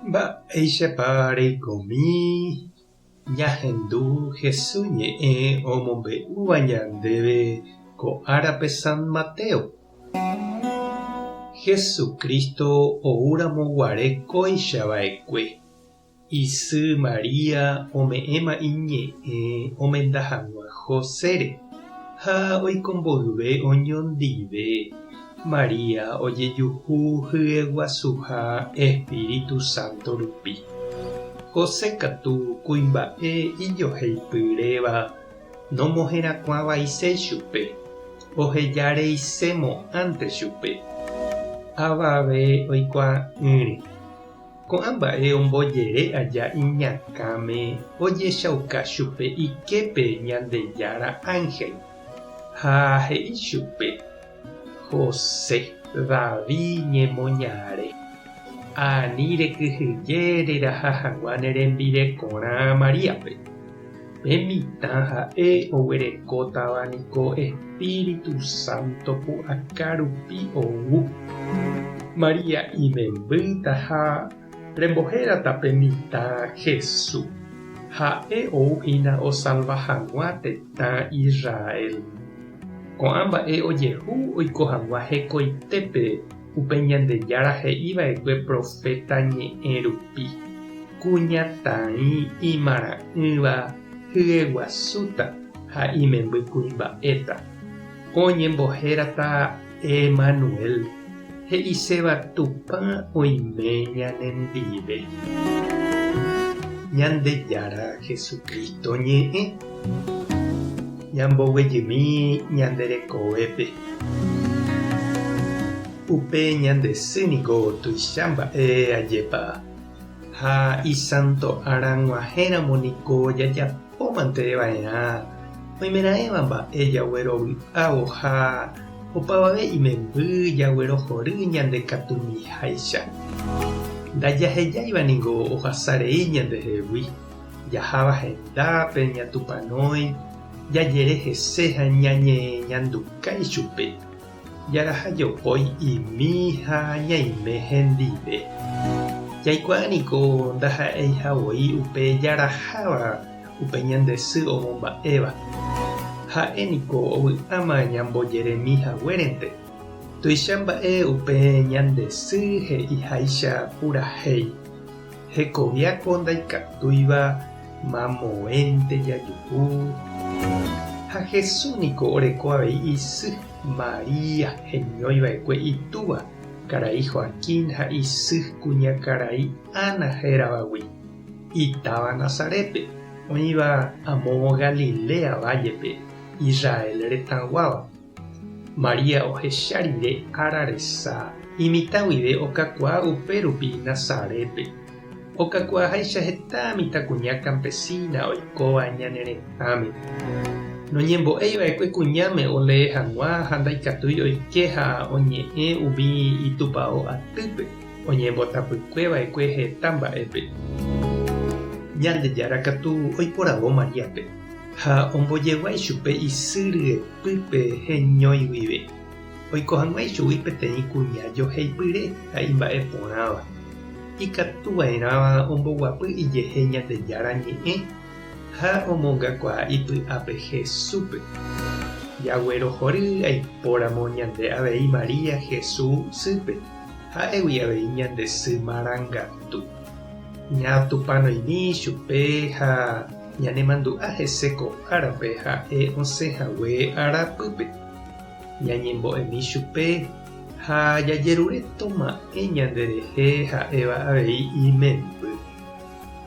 Mba'éichapa reikomi ñahendu Hesu ñe'ẽ omombe'úva ñandéve ko árape San Mateo? Jesucristo oúramo guare kóicha va'ekue, isy María ome'ẽma iñe'ẽ omenda hag̃ua Josére, ha oiko mboyve oñondive María ojejuhu hyeguasuha Espíritu Santo rupi. José katu kuimba'e ijoheipyréva nomoherakuãvaiséi chupe, oheja reise mo'ãnte chupe. Avave oikuaa'ỹre. Ko'ã mba'e ombojere aja iñakãme ojechauka chupe iképe Ñandejára ánhel, ha he'i chupe, José, David ñemoñare, ani rekyhyje reraha hag̃ua ne rembirekorã Maríape. Pe mitã ha'e oguerekótava niko Espíritu Santo pu'aka rupi ou. María imembýta ha rembohérata pe mitã Jesús. Ha'e ou hína osalva hag̃ua tetã Israel. Ko'ã mba'e ojehu oiko hag̃ua hekoitépe upe Ñandejára he'i va'ekue proféta ñe'ẽ rupi, Kuñataĩ imarã'ỹva hyeguasúta ha imemby kuimba'éta. Oñembohérata Emanuel, he'iséva Tupã oime ñanendive. Ñandejára Jesucristo ñe'ẽ. Ñamboguejymi ñande rekovépe. Upe ñande sy niko tuicha mba'e ajépa, ha isanto ára g̃uahẽramo niko jajapómante va'erã oimeraẽva mba'e jaguerovy'ávo ha opavave imemby jaguerohory ñande katumiháicha. Ndajahejáiva niko ohasa rei ñandehegui. Jaháva hendápe ñatupanói, jajere hese ha ñañeñanduka ichupe, jaraha jopói imi ha ñaime hendive. Jaikuaa niko ndaha'eiha voi upe jaraháva upe ñande sy omomba'éva. Ha'e niko ovy'áma ñambojeremi haguérente. Tuicha mba'e upe ñande sy he'iháicha purahéi. Hekoviáko ndaikatúiva mamoénte jajuhu. Ha Jesús niko oreko avei isy, María, heñói va'ekue itúva, karai Joaquín ha isy kuñakarai Ana héravagui, itáva Nazarépe, oĩva amo Galilea vállepe, Israel retãguáva. María ohecha rire ára resa, imitã guive okakuaa upérupi Nazarépe. Okakuaaháicha heta mitãkuña campesina oikóva ñane retãme. Noñembo'éi va'ekue kuñáme olee hag̃ua ha ndaikatúi oike ha oñe'ẽ umi itupao atýpe, oñembotapykue va'ekue heta mba'épe. Ñandejára katu oiporavo Maríape. Ha ombojegua ichupe isy ryepýpe heñói guive, oiko hag̃ua ichugui peteĩ kuña joheipyre ha imba'e porãva, ikatu va'erãva omboguapy ijehe Ñandejára Ñe'ẽ ha omongakuaa ipy'ápe Jesúspe. Jaguerohory aipóramo ñande avei María Jesús sýpe, ha'égui avei ñande sy marangatu. Ñatupãnoimi chupe ha ñanemandu'a hese ko árape ha'e osẽ hague arapýpe. Ñañembo'emi chupe ha jajerure toma'ẽ ñanderehe ha'éva avei imemby.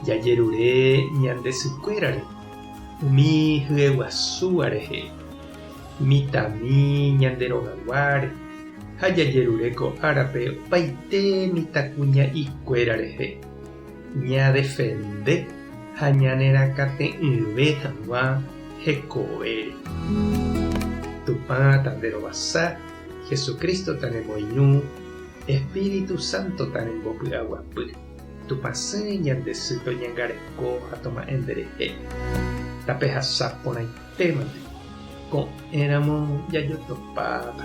Jajerure ñande sykuérare, umi hyeguasúva rehe, mitãmi ñande rogaguáre ha jajerure ko árape opaite mitãkuña'ikuéra rehe. Ñadefende ha ñanerakate'ỹve hag̃ua hekovére. Tupã tanderovasa, Jesucristo tanemoirũ, Espíritu Santo tanembopy'aguapy. Tupãsy ñande sy toñangareko ha toma'ẽ nderehe. Tapehasa porãitémante. Ko'ẽramo jajotopáta.